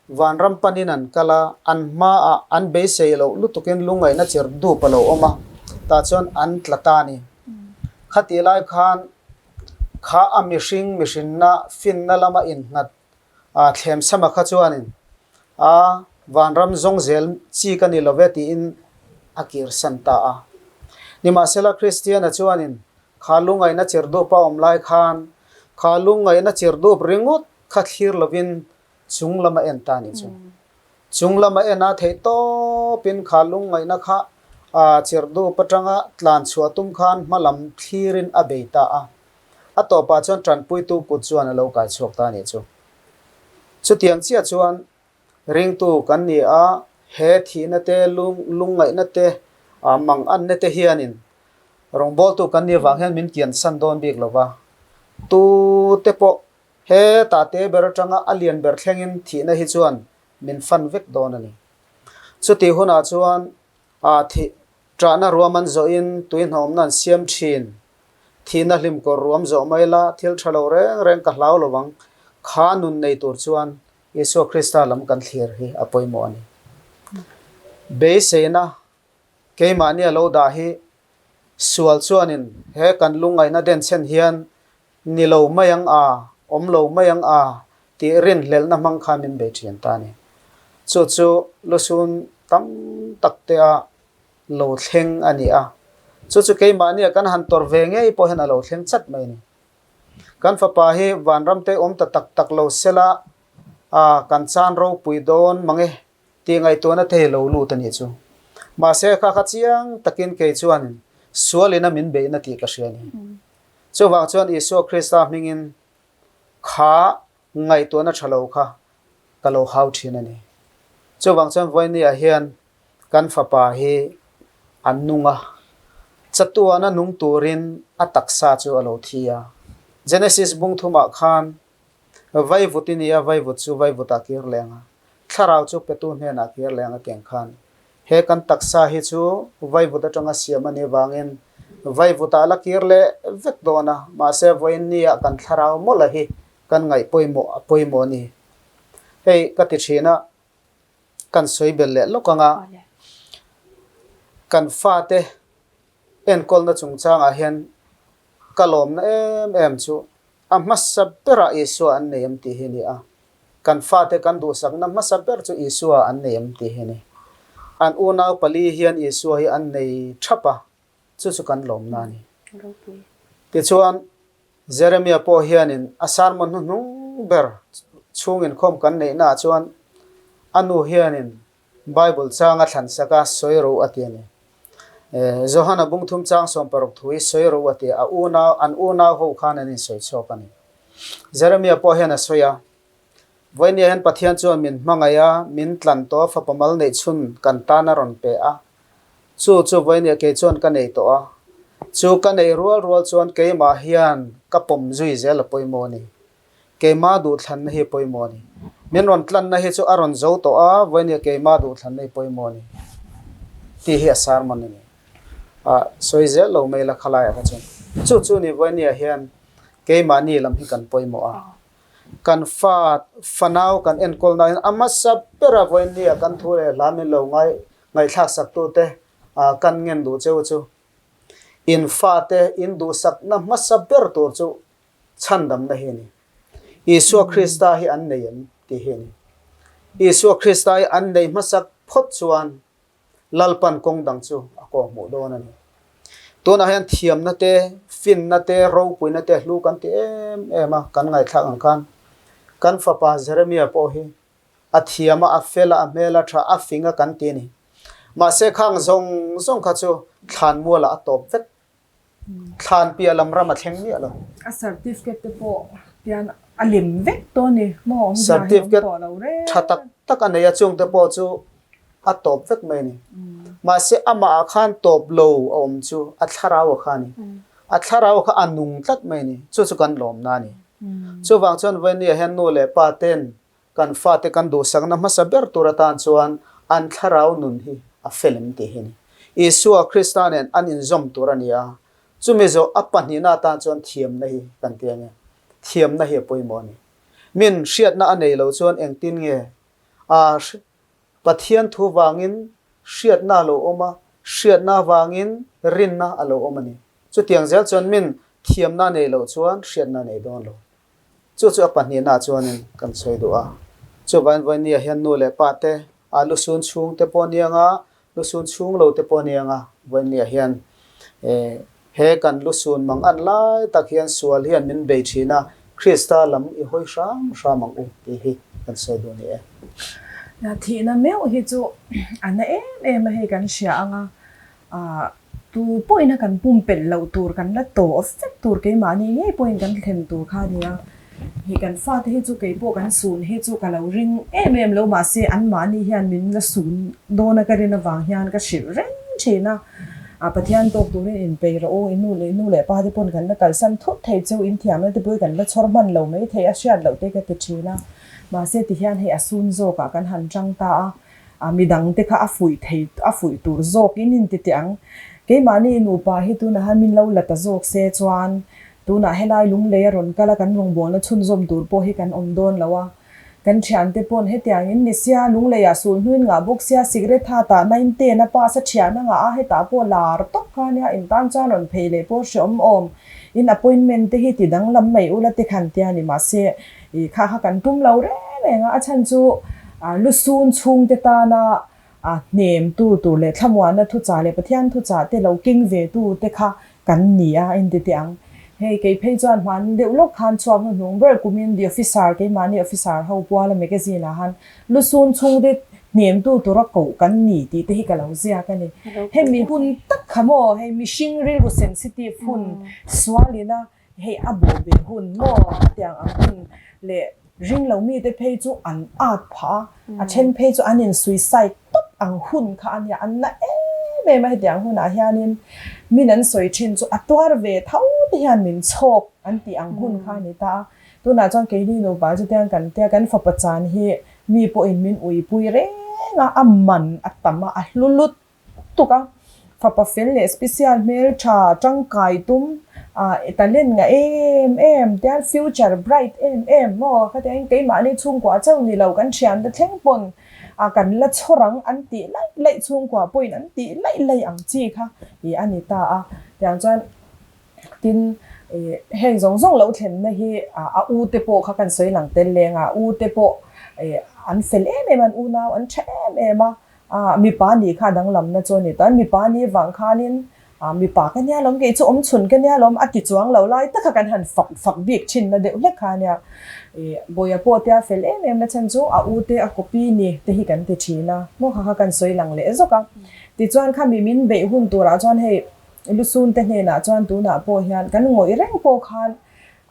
vanram panin an kal a, an hmaah an beisei loh lutukin lungngaihna chir dup a lo awm a, tah chuan an tla ta a ni. Khatih lai khan kha a mihring mihrinna finna lama innghat A thlemsama kha chuanin a vanram zawng zel chi ka ni lo ve tiin a kirsan ta a. Nimahsela Kristiana chuanin kha lungaihna chirdup a awm lai khan kha lungaihna chirdup ringawt kha thlir lovin chung lam a en ta a nih chu. Chung lam a en a theih tawpin kha lungaihna kha a chirdup atanga tlan chhuah tum khan hma lam thlirin a bei ta a. A tawpah chuan tanpuitu kut chuan a lo kai chhuak ta a nih chu. Chutiang chiah chuan ringtu kan ni a, he thihna te, lungngaihna te, manganna te hianin rawngbawltu kan nih avang hian min kiansan dawn bik lo va. Tute pawh he tate ber atanga a lian ber thlengin thihna hi chuan min fan vek dawn a ni. Chutih hunah chuan thih Ṭahna ruam an zawhin tui hnawmna an siam ṭhin. Thihna hlim kawr ruam zawh mai la, thil ṭha lo reng reng ka hlau lo ang. Kha nun nei tur chuan Isua Krista lam kan thlir hi a pawimawh a ni. Beiseina keimahni a lo dah hi sual chuanin he kan lungngaihna denchhen hian Ni lo mai ang a, awm lo mai ang a tih rinhlelhna hmang khan min bei ṭhian ta a ni. Chu chu lusun tam tak te a lo thleng a ni a, chu chu keimahnia kan han tawrh ve ngei pawh hian a lo thleng chat mai a ni. Kan fapa hi vanram te awm ta tak tak lo sela a kan chan ropui dawn mang e tih ngaihtuahna te hi lo lut a nih chu. Mahse kha kha chiang takin kei chuan sualin a min beihna tih ka hria a ni. Chuvang chuan Isua Krista hmingin kha ngaihtuahna tha lo kha ka lo hau thin a ni. Chuvang chuan vawinia hian kan fapa hi a nung a, chatuana nung turin a taksa chu a lo thi a. Genesis bung thumah khan vaivut i ni a, vaivut chu vaivutah kir leng a, thlarau chu petu hnenah kir leng a tiang khan He kan taksa hi chu vaivut atanga siam a nih vangin vaivutah la kir leh vek dawn a, mahse vawiin nia kan thlarau mawlh a hi kan ngaih pawimawh a pawimawh a ni. Hei ka ti thin a, kan sawi belh leh lawk anga kan fate enkawlna chungchangah hian ka lawmna em em chu A hmasa berah Isua an nei em tih hi a ni a. Kan fate kan duhsakna hmasa ber chu Isua an nei em tih hi a ni. An unau pali hian Isua hi an nei thap a, chu chu kan lawmna a ni. Tichuan, Jeremia pawh hianin a sermon hnuhnung ber chhung inkhawm kan neihnaah chuan a nu hianin Bible chang a thlan sak a, sawi ro a ti a ni. Johana bungthum chang 16 thu hi sawi ro a ti a, a unau, an unau ho khan an insawi chhuak a ni. Jeremia pawh hian a sawi a, Vawinia hian Pathian chuan min hmangaih a, min tlan tawh a, fapa mal neih chhun kan tan a rawn pe a. Chu chu vawinia kei chuan ka nei tawh a. Chu ka neih rual rual chuan keimah hian ka pawm zui zel a pawimawh a ni. Keimah duhthlanna hi a pawimawh a ni. Min rawn tlanna hi chu a rawn zo tawh a, vawinia keimah duhthlanna hi pawimawh a ni tih hi a sermon a ni. Ah, sawi zel lo mai la khalaiah kha chuan. Chu chu ni vawinia hian keimahni lam hi kan pawimawh a. Kan fa, fanau kan enkawl nain a hmasa bera vawinia kan thu leh hla min lo ngai ngaihthlak saktute kan ngen duh cheu chu in fate in duhsakna hmasa ber tur chu chhandamna hi a ni. Isua Krista hi an nei em tih hi a ni. Isua Krista hi an nei hmasak phawt chuan Lalpan kawng dang chu a kawh hmuh dawn a ni. Tunah hian thiamna te, finna te, ropuina te hlu kan ti em em a, kan ngaihthlak ang khan kan fapa Jeremia pawh hi a thiam a, a fel a, a hmel a tha, a fing a kan ti a ni. Mahse khang zawng zawng kha chu thlanmualah a tawp vek. Thlan piah lam ram a thleng miah lo. A certificate te pawh tian a lem vek tawh a ni maw? Awmzia hi awm tawh lo reng. Tha tak tak a nei a, chung te pawh chu a tawp vek mai a ni. Mahse amah ah khan tawp lo a awm chu a thlarau a kha a ni. A thlarau kha a nung tlat mai a ni. Chu chu kan lawmna a ni. Chuvang chuan Vawini ah hian nu leh pa ten Kan fate kan duhsakna hmasa ber tur atan chuan an thlarau nun hi a fel em tih hi a ni. Isua Krista nen an inzawm tur a ni a, chumi zawh a pahnihna atan chuan thiamna hi kan ti ang e. Thiamna hi a pawimawh a ni. Min hriatna a nei lo chuan engtin nge a Pathian thu vangin hriatna a lo awm a, hriatna vangin rinna a lo awm a ni. Chutiang zel chuan min thiamna a nei loh chuan hriatna a nei dawn lo. Chu chu a pahnihna chuanin kan sawi duh a. Chuvain vawinia hian nu leh pa te, a lusun chhung te pawh aniang a, lusun chhung lo te pawh aniang a, vawinia hian he kan lusun mang an lai tak hian sual hian min bei thin a, Krista lam i hawi hram hram ang u tih hi kan sawi duh a ni e. Thihna meuh hi chu a na em em a hei kan hria ang a, Ahh tu pawhin a kan pumpelh loh tur kan la tawh vek tur keimahni ngei pawhin kan thlen tur kha a nia. Hei kan fate hi chu keipawh kan sun hi chu ka lo ring em em lo mahse anmahni hian min la sun dawn a ka rin avang hian ka hrilh reng thin a. Ah Pathian tawk turin inpeih rawh u, i nu leh i nu leh pa te pawn kan la kalsan thut thei cheu, in thiamna te pawh hi kan la chhawr hman lo mai thei a hriat loh te ka ti thin a. Mahse tihian hei a sun zawkah kan han tang ta a. A midang te kha a fuih thei a fuih tur zawk in in ti teh ang. Keimahni nupa hi tunah hian min lo la ta zawk se chuan tunah helai lunglei a rawn kal a kan rawngbawlna chhunzawm tur pawh hi kan awm dawn lo a. Kan thiante pawn hetiang in ni sia lunglei ah sul hnuin ngah bawk sia cigarette ha tah na in ten a pass a thian a ngah a hetah pawh lar tawp kha nia in tan chuan rawn phei leh pawh hreawm awm in appointment te hi ti danglam mai ula te khan tia ni mahse I kha kha kan tum lo reng reng a, a chhan chu lusun chhungte tana hnemtu tur leh thlamuanna thuchah leh Pathian thuchah te lo keng ve tu te kha kan ni a, in ti teh ang. Hei kei phei chuan hman deuh lawk khan chhuak hnuhnung ber kumin The Officer keimahni officer ho puala magazine ah khan lusun chhungte hnemtu tura koh kan ni tih te hi ka lo ziak a ni. Hemi hun tak kha maw hei mihring rilru sensitive hun sualina Hei a bawh ve hun maw a tiang ang hun leh ring lo mite phei chu an at phah a, a then phei chu an in suicide tawp ang hun kha a nia, an na em em a hetiang hunah hianin min an sawi thin chu a tuar ve tho te hian min chhawk an tih ang hun kha a ni ta a, tunah chuan keini nupa chu tiang kan tia kan fapa chan hi mi pawhin min uipui reng a, a man a tam a, a hlu lut tuk a, fapa fel leh special hmel tha tangkai tum ah talent ngah em em tian future bright em em maw khatiang keimahni chhungkua chauh ni lo kan thiante thleng pawn ah kan la chhawr ang an tih laih laih chhungkua pawhin an tih laih laih ang chi kha ih a ni ta a tiang chuan tin ih heng zawng zawng lo thlenna hi ah a u te pawh kha kan sawi lang tel leng a u te pawh ih an fel em em a an unau an tha em em a. Ah, mipa nih kha danglamna chu a ni ta. Mipa nih vang khanin, ah, mipa ka nia lawm, kei chu awm chhun ka nia lawm, a ti chuang lo lai taka kan han fak fak bik thinna deuh hlek kha a nia. Ih, Bawiha pawh tia fel em em na chhan chu a u te a copy ni te hi kan ti thin a, maw kha kha kan sawi lang leh zawk a. Tichuan khami min beih hun turah chuan hei Lusun te hnenah chuan tunah pawh hian kan ngawih reng pawh khan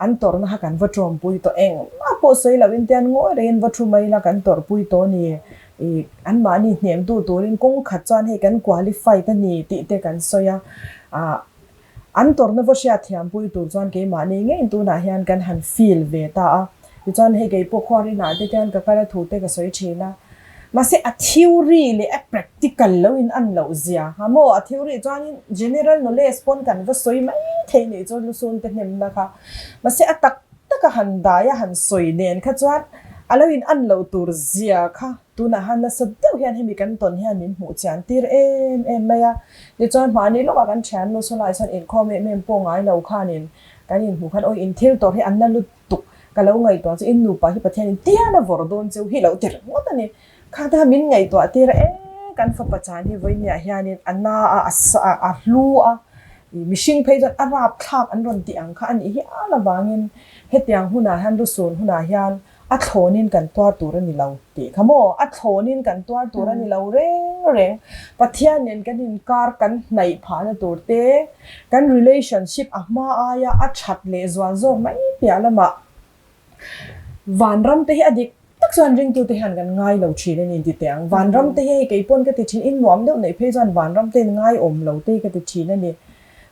An tawrhna kha kan va tawmpui tawh engmah pawh sawi loh in tian ngawi rengin va thu mai ila kan tawrhpui tawh a ni. Ih anmahni hnemtu turin kawng khat chuan hei kan qualified a ni tih te kan sawi a. Ah An tawrhna va hriatthiam pui tur chuan keimahni ngeiin tunah hian kan han feel ve ta a. Tichuan hei kei pawh khuar inah te hian ka kal a thu te ka sawi thin a. Mahse a theory leh a practical lo in an loh zia ha maw? A theory chuanin general knowledge pawn kan va sawi mai thei nih chu lusun te hnemna kha. Mahse a tak taka han dai a han sawi nen kha chuan a lo in an loh tur zia kha Tunah han nasa deuh hian hemi kan tawn hian min hmuh chian tir em em mai a. Tichuan hmahni lawkah kan thiannu sawlai chuan inkhawm em em pawh ngai lo khanin kan inhmuh khan awi in thil tawrh hi an la lutuk ka lo ngaihtuah chu in nupa hi Pathianin tian a vawrh dawn cheu hi lo ti ringawt a ni. Kha te kha min ngaihtuah tir a e kan fapa chan hi vawinia hianin a na a a sa a a hlu a mihring phei chuan a rapthlak an rawn tih ang kha a nih hial avangin hetiang hunah hian lusun hunah hian A thlawnin kan tuar tur a ni lo tih kha maw? A thlawnin kan tuar tur a ni lo reng reng. Pathian nen kan inkar kan hnaih phahna tur te, kan relationship a hma aia a that leh zual zawk mai piah lamah vanram te hi a dik tak chuan ringtute hian kan ngai lo thin a ni ti teh ang. Vanram te hi hei kei pawn ka ti thin, in nuam deuh neih phei chuan vanram te in ngaiawm lo te hi ka ti thin a ni.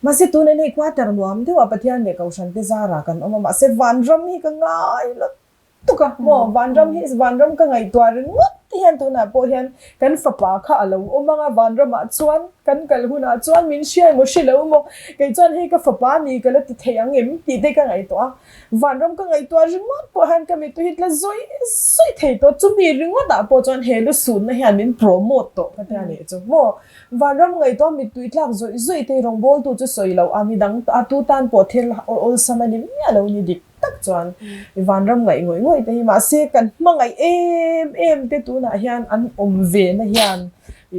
Mahse tunah hei quarter nuam deuh a Pathian leh Kohhran te zarah kan awm a, mahse vanram hi ka ngai lutuk a, maw vanram hi vanram ka ngaihtuah ringawt te hian tunah pawh hian kan fapa kha a lo awm ang a, vanramah chuan kan kal hunah chuan min hria emaw hre lo emaw kei chuan hei ka fapa ni ka la ti thei ang em tih te ka ngaihtuah a, vanram ka ngaihtuah ringawt pawh hian ka mittui hi tla zawih zawih thei tawh, chumi ringawtah pawh chuan he lusunna hian min promote tawh ka tia nih chu maw. Vanram ngaihtuah mittui tlak zawih zawih te rawngbawltu chu sawi loh a, midang a tu tan pawh thil awlsam a ni miah lo ni dik tak chuan i vanram ngaih ngawih ngawih te hi mahse kan hmangaih em em te tunah hian an awm ve na hian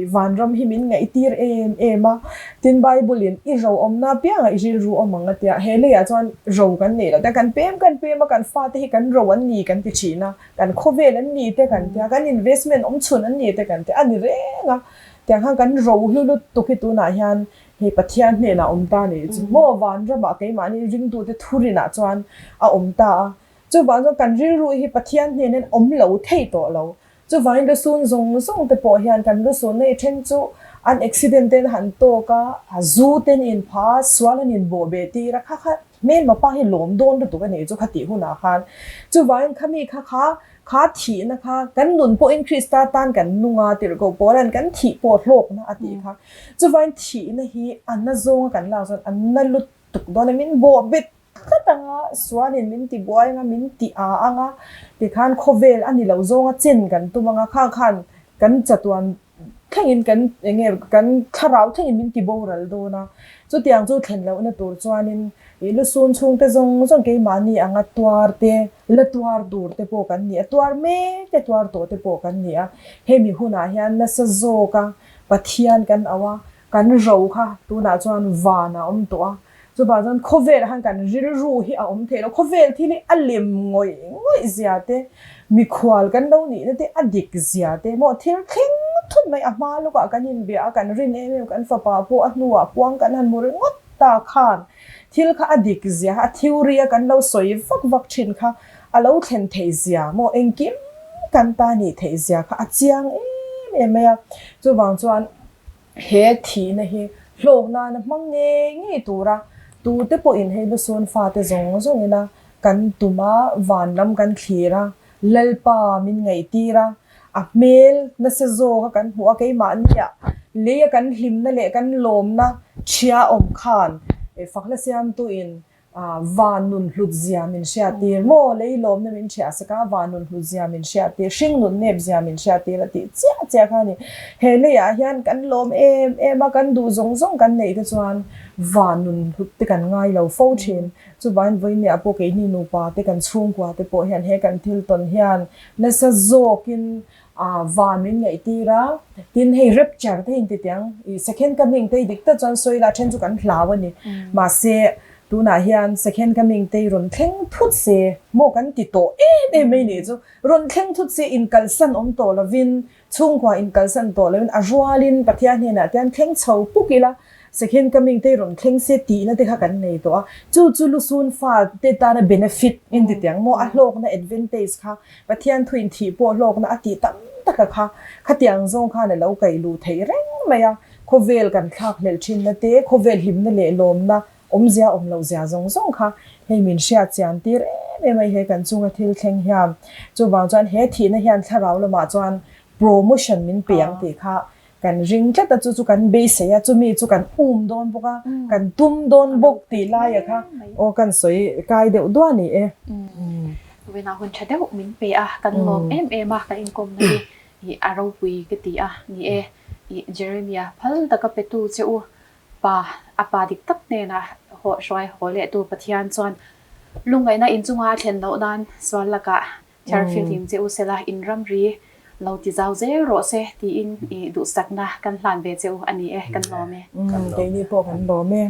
i vanram hi min ngaihtir em em a, tin Bible in i ro awmna apiangah i rilru awm ang a tia, he leiah chuan ro kan neih loh te kan pem kan pem a kan fate hi kan ro an ni kan ti thin a, kan khawvel an ni te kan tia, kan investment awm chhun an ni te kan tia a ni reng a. Tiang khan kan ro hlu lutuk hi tunah hian hei Pathian hnenah a awm ta nih chu maw vanramah keimahni ringtute thurinah chuan a awm ta a. Chuvang chuan kan rilru hi Pathian hnen hian awm lo thei tawh lo. Chuvangin lusun zawng zawng te pawh hian kan lusun nei then chu an accident ten han tawk a, a zu ten inpha a, sual an inbawh beh tir a, kha kha hmelma pa hi lawm dawn lutuk a nih chu khatih hunah khan. Chuvangin khami kha kha Kha thihna kha kan nun pawhin Krista tan kan nung a, tirhkoh Paula'n kan thih pawh hlawkna a tih kha. Chuvain thihna hi a na zawnga kan lak chuan a na lutuk dawn a, min bawh bet tlat ang a, sualin min ti buai ang a, min ti a ang a, tikhan khawvel a ni lo zawnga chen kan tum ang a, kha khan kan chatuan thlengin kan eng nge kan thlarau thlengin min ti boral dawn a, chutiang chu thlen lohna tur chuanin ih lusun chhungte zawng zawng keimahni anga tuar te, la tuar tur te pawh kan ni a, tuar mek te tuar tawh te pawh kan ni a, hemi hunah hian nasa zawka Pathian kan auh a, kan ro kha tunah chuan van a awm tawh a, Chuvang chuan khawvelah khan kan rilru hi a awm thei lo. Khawvel thil hi a lem ngawih ngawih zia te, mikhual kan lo nihna te a dik zia te maw thil thleng thut mai a hma lawkah kan inbia a, kan rin em em kan fapa pawh a hnuah puang kan han hmu ringawt ta khan thil kha a dik zia a theory a kan lo sawi vak vak thin kha a lo thlen theih zia maw engkim kan ta nih theih zia kha a chiang em em mai a. Chuvang chuan. He thihna hi hlawk nana hmang ngei ngei tura tute pawhin hei lusun fate zawng zawngina kan tum a, van lam kan thlir a, Lalpa min ngaihtir a, a hmel nasa zawka kan hmuh a, keimahnia leia kan hlimna leh kan lawmna ṭhia awm khan fakhla siamtuin Van nun hlut zia min hriattir maw? Lei lawmna min hriah sak a, van nun hlut zia min hriattir, hring nun nep zia min hriattir a tih chiah chiah kha a ni. He leiah hian kan lawm em em a, kan duh zawng zawng kan neih te chuan van nun hlut te kan ngai lo fo thin. Chuvangin vawinia pawh keini nupa te kan chhungkua te pawh hian he kan thil tawn hian nasa zawkin A van min ngaihtir a, tin hei rapture te inti tiang, i second coming te hi dik tak chuan sawi la then chu kan hlau a ni. Mahse tunah hian second coming te hi rawn thleng thut se maw kan ti tawh em em mai nih chu. Rawn thleng thut se inkalsan awm tawh lovin, chhungkua inkalsan tawh lovin a rualin Pathian hnenah te hian thleng chho puk ila second coming te hi rawn thleng se tihna te kha kan nei tawh a. Chu chu lusun fa te tana benefit inti tiang maw a hlawkna advantage kha Pathian thuin thih pawh hlawkna a tih tam tak a kha, khatiang zawng khan a lo kaih luh theih reng mai a, khawvel kan thlak hlelh thinna te, khawvel hlimna leh lawmna Awmzia awm loh zia zawng zawng kha hei min hriat chian tir em em a he kan chunga thil thleng hian. Chuvang chuan he thihna hian thlarau lamah chuan promotion min pe ang tih kha kan ring tlat a, chu chu kan beisei a, chumi chu kan um dawn bawk a, kan tum dawn bawk tih laia kha aw kan sawi kai deuh duah a ni e. Vawiinah hun tha deuh min pe a, kan lawm em em a, kan inkawmna hi i a ropui ka ti a ni e. I Jeremia phal taka petu che u Pa, a pa dik tak hnenah haw hruai haw leh tu Pathian chuan lungngaihna inchunga a thlen loh nan sual lakah thiarfil hlim che u sela in ramri lo ti zau zel rawh se tiin i duhsakna kan hlan ve che u a ni e, kan lawm e. Keini pawh kan lawm e.